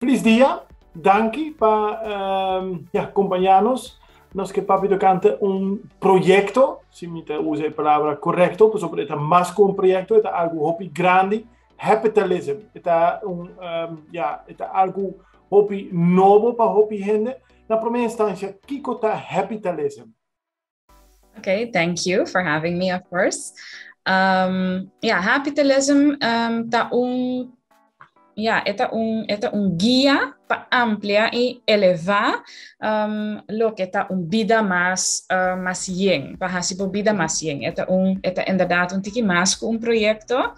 Felis dia, danki pa ja, kompañá nos. Nos ke papia tokante un proyekto, si mi ta usa e palabra korekto, pasobra e ta mas ku un proyekto, e ta algu hopi grandi, Happitalism. E ta un, ja, e ta algu hopi nobo pa hopi hende. Na promé instansia, kiko ta Happitalism? Okay, thank you for having me, of course. Ja, Happitalism ta un ja, e ta un, e ta un guia pa amplia i elevá loke ta un bida mas, mas yen, pa hasi bo bida mas yen. E ta un, e ta inderdaad un tiki mas ku un proyekto.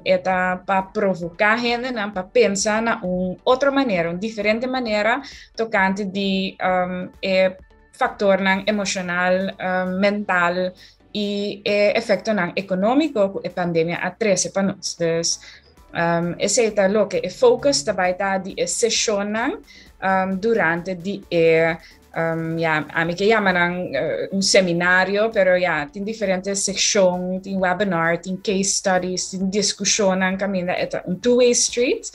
E ta pa provoká hendenan pa pensa na un otro manera, un diferente manera tokante di e faktornan emoshonal, mental i e efektonan ekonómiko ku e pandemia a trese pa nos. Dus esei ta loke e focus ta bai ta di e seshonnan durante di e ya, ami ke yama nan un seminario, pero ya, tin diferente sekshon, tin webinar, tin case studies, tin diskushonnan kaminda e ta un two-way street.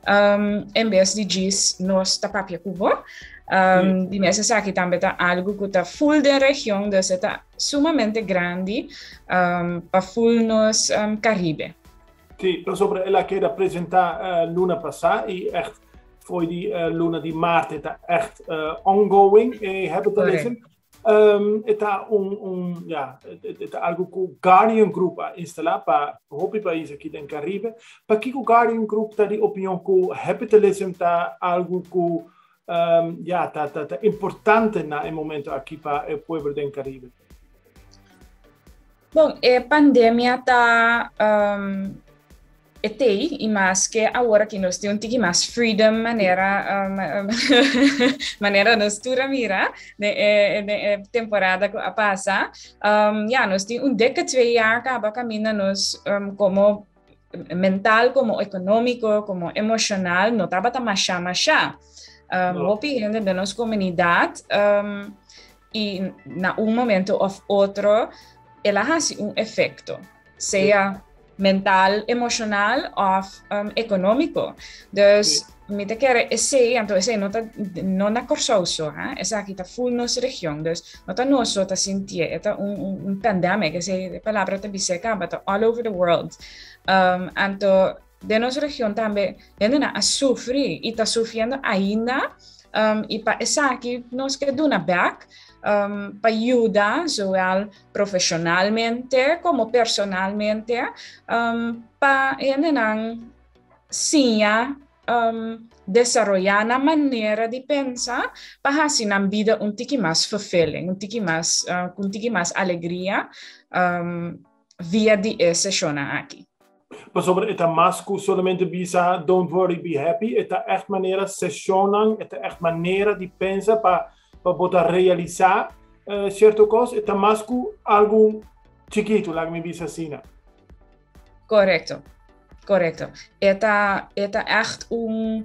En bes di djis nos ta papia ku bo. Di mes esaki tambe ta algu ku ta full den region, dus e ta sumamente grandi pa full nos Caribe. Sí, pasobra el a keda presentá luna pasá i ègt fo'i di luna di maart e ta ègt ongoing e Happitalism. E ta un, un, ja, e ta algu ku Guardian Group a instalá pa hopi pais aki den Caribe. Pakiko Guardian Group ta di opinion ku Happitalism ta algu ku ja, ta, ta, ta importante na e momento aki pa e pueblo den Caribe? Bon, e pandemia ta um, e tei i maske awor aki nos tin un tiki mas freedom manera um, manera nos tur a mira den e, den e temporada ku a pasa. Ja, nos tin un dikke 2 jaar kaba kaminda nos komo mental, komo ekonómiko, komo emoshonal, no tabata masha masha. No. Hopi hende den nos komunidat i na un momento of otro el a hasi un efekto, sea mental, emoshonal of ekonómiko. Dus mi ta kere esei, anto esei no ta no na Kòrsou so, ha? Esaki ta full nos region, dus no ta nos so ta sintié, e ta un pandemic, esei e palabra ta bis'é kaba, ta all over the world. Anto den nos region tambe hendenan a sufri i ta sufriendo ainda, i pa esaki nos ke duna bèk pa yuda zowel profesionalmente komo personalmente pa hendenan siña desaroyá nan manera di pensa pa hasi nan bida un tiki mas fulfilling, un tiki mas, ku un tiki mas alegria via di e seshonnan aki. Pasobra e ta mas ku solamente bisa don't worry be happy, e ta ègt manera seshonnan, e ta ègt manera di pensa pa pa bo ta realisá sierto kos, e ta mas ku algu chikitu, laga mi bisa asina. Korekto, korekto. E ta, e ta ègt un,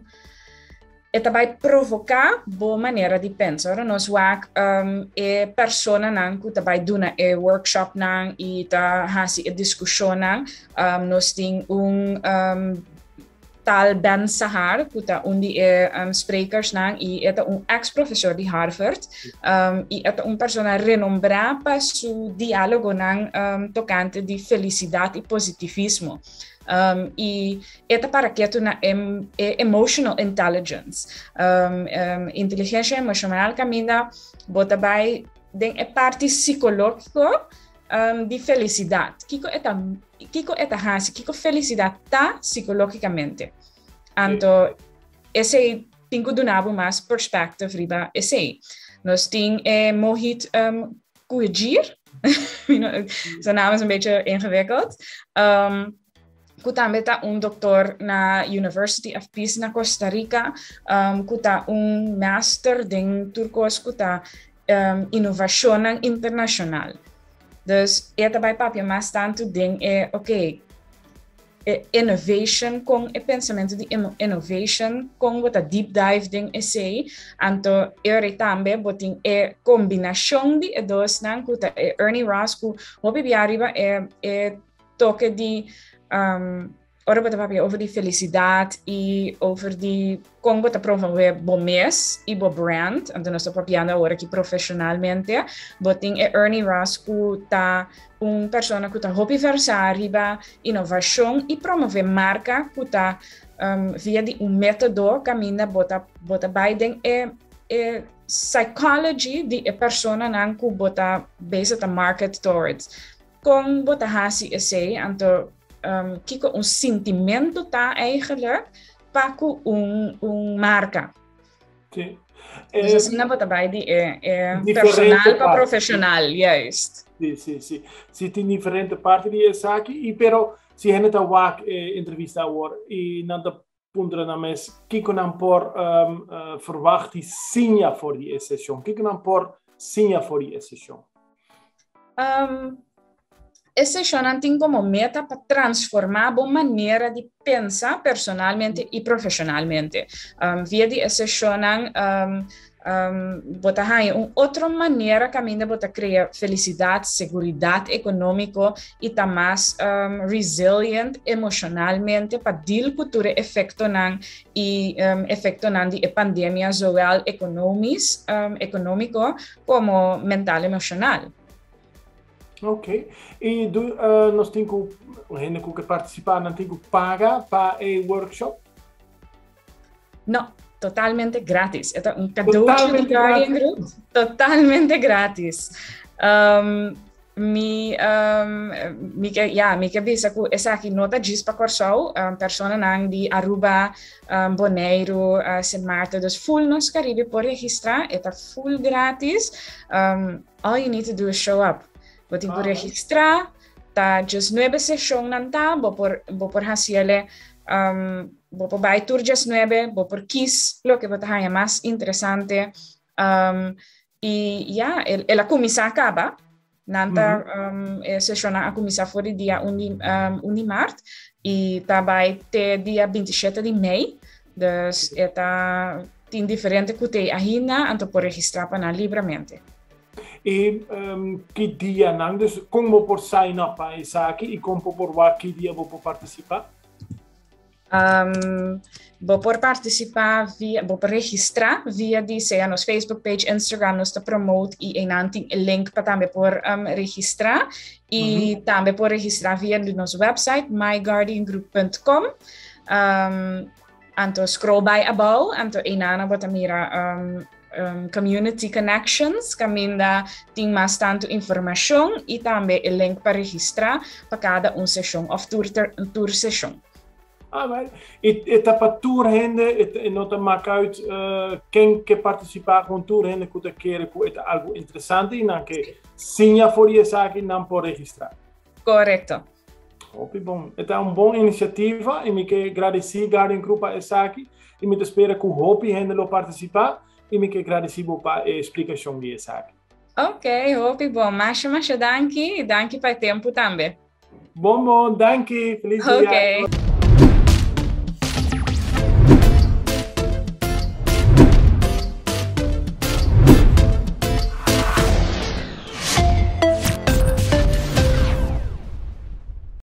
e ta bai provoká bo manera di pensa. Ora nos wak e personanan ku ta bai duna e workshopnan i ta hasi e diskushonnan, nos tin un Tal Ben Sahar, ku ta un di e sprekersnan i e ta un ex-profesor di Harvard i e ta un persona renombrá pa su diálogonan tokante di felisidat i positivismo. I e ta para ketu na e emotional intelligence. Inteligensha emoshonal kaminda bo ta bai den e parti sikológiko di felisidat. Kiko e ta, kiko e ta hasi, kiko felisidat ta sikológikamente. Anto esei tin ku duna bo mas perspective riba esei. Nos tin e Mohit Kujir, zijn naam is een beetje ingewikkeld. Ku tambe ta un doktor na University of Peace na Costa Rica, ku ta un master den tur kos ku ta innovashonnan internashonal. Dus e ta bai papia mas tantu den e, oké, e innovation, kon e pensamentu di innovation, kon bo ta deep dive den esei, anto e ora tambe bo tin e kombinashon di e dosnan ku ta e Ernie Ross ku hopi bia riba e toke di. Ora bo ta papia over di felisidat i over di kon bo ta promové bo mes i bo brand, anto nos ta papiando awor aki profeshonalmente, bo tin e Ernie Ross ku ta un persona ku ta hopi versá riba inovashon i promové marka ku ta um, via di un método kaminda bo ta bo ta bai den e e psychology di e personanan ku bo ta bezig ta market towards. Kon bo ta hasi esei? Anto um, kiko un sintimentu ta eigenlijk pa ku un, un marka? Sí. Dus asina bo ta bai di e, e personal pa profesional, juist. Sí, sí, sí. Sí, tin diferente parti di esaki, i pero si hende ta wak e entrevista awor i nan ta puntra nan mes kiko nan por um, uh, verwacht di siña for di e seshon. Kiko nan por siña for di e seshon? E seshonnan tin komo meta pa transformá bo manera di pensa personalmente i profeshonalmente. Via di e seshonnan um, um, bo ta haña un otro manera kaminda bo ta krea felisidat, seguridat ekonómiko i ta mas um, resilient emoshonalmente pa deal ku tur e efektonan i um, efektonan di e pandemia, zowel ekonomis, um, ekonómiko komo mental emoshonal. Ok. I do, uh, nos tin ku hende ku ke partisipá, nan tin ku paga pa e workshop? No, totalmente gratis. E ta un cadeautje di Guardian Group. Totalmente gratis. Um, mi, um, mi ke, ja, mi ke bisa ku esaki no ta djis pa Kòrsou, um, personanan di Aruba, um, Boneiru, uh, Sint Maarten, dus full nos Caribe por registrá, e ta full gratis. Um, all you need to do is show up. Bo tin ku registrá, ta just nuebe seshon nan ta, bo por, bo por hasiele, um, bo por bai tur just nuebe, bo por kies loke bo ta haña mas interesante. Um, i ja, el, el a kuminsá kaba. Nan ta, um, e seshonnan a kuminsá for di dia 1 di, um, 1 di maart i ta bai te dia 27 di mei. Dus e ta tin diferente ku te ainda, anto por registrá pa nan libramente. I um, ki dianan, dus kon bo por sign up pa esaki i kon bo por wak ki dia bo por partisipá? Um, bo por partisipá via, bo por registrá via di sea nos Facebook page, Instagram, nos ta promote i einan tin e link pa tambe por um, registrá. I mm -hmm. tambe por registrá via di nos website myguardiangroup.com. Um, anto scroll by abou, anto einana bo ta mira um, um, Community Connections, kaminda tin mas tantu informashon i tambe e link pa registrá pa kada un seshon òf tur, tur seshon. Ah, wel. E, e ta pa tur hende, e, e no ta maak uit uh, ken ke participá, gewoon tur hende ku ta kere ku e ta algo interesante i nan ke siña for di esaki nan por registrá. Korekto. Hopi bon. E ta un bon inisiativa i mi ke gradisí Guardian Group pa esaki i mi ta spera ku hopi hende lo partisipá i mi ke gradisí bo pa e splikashon di esaki. Ok, hopi bon. Masha, masha danki. I danki pa e tempu tambe. Bon, bon. Danki. Feliz dia. Ok.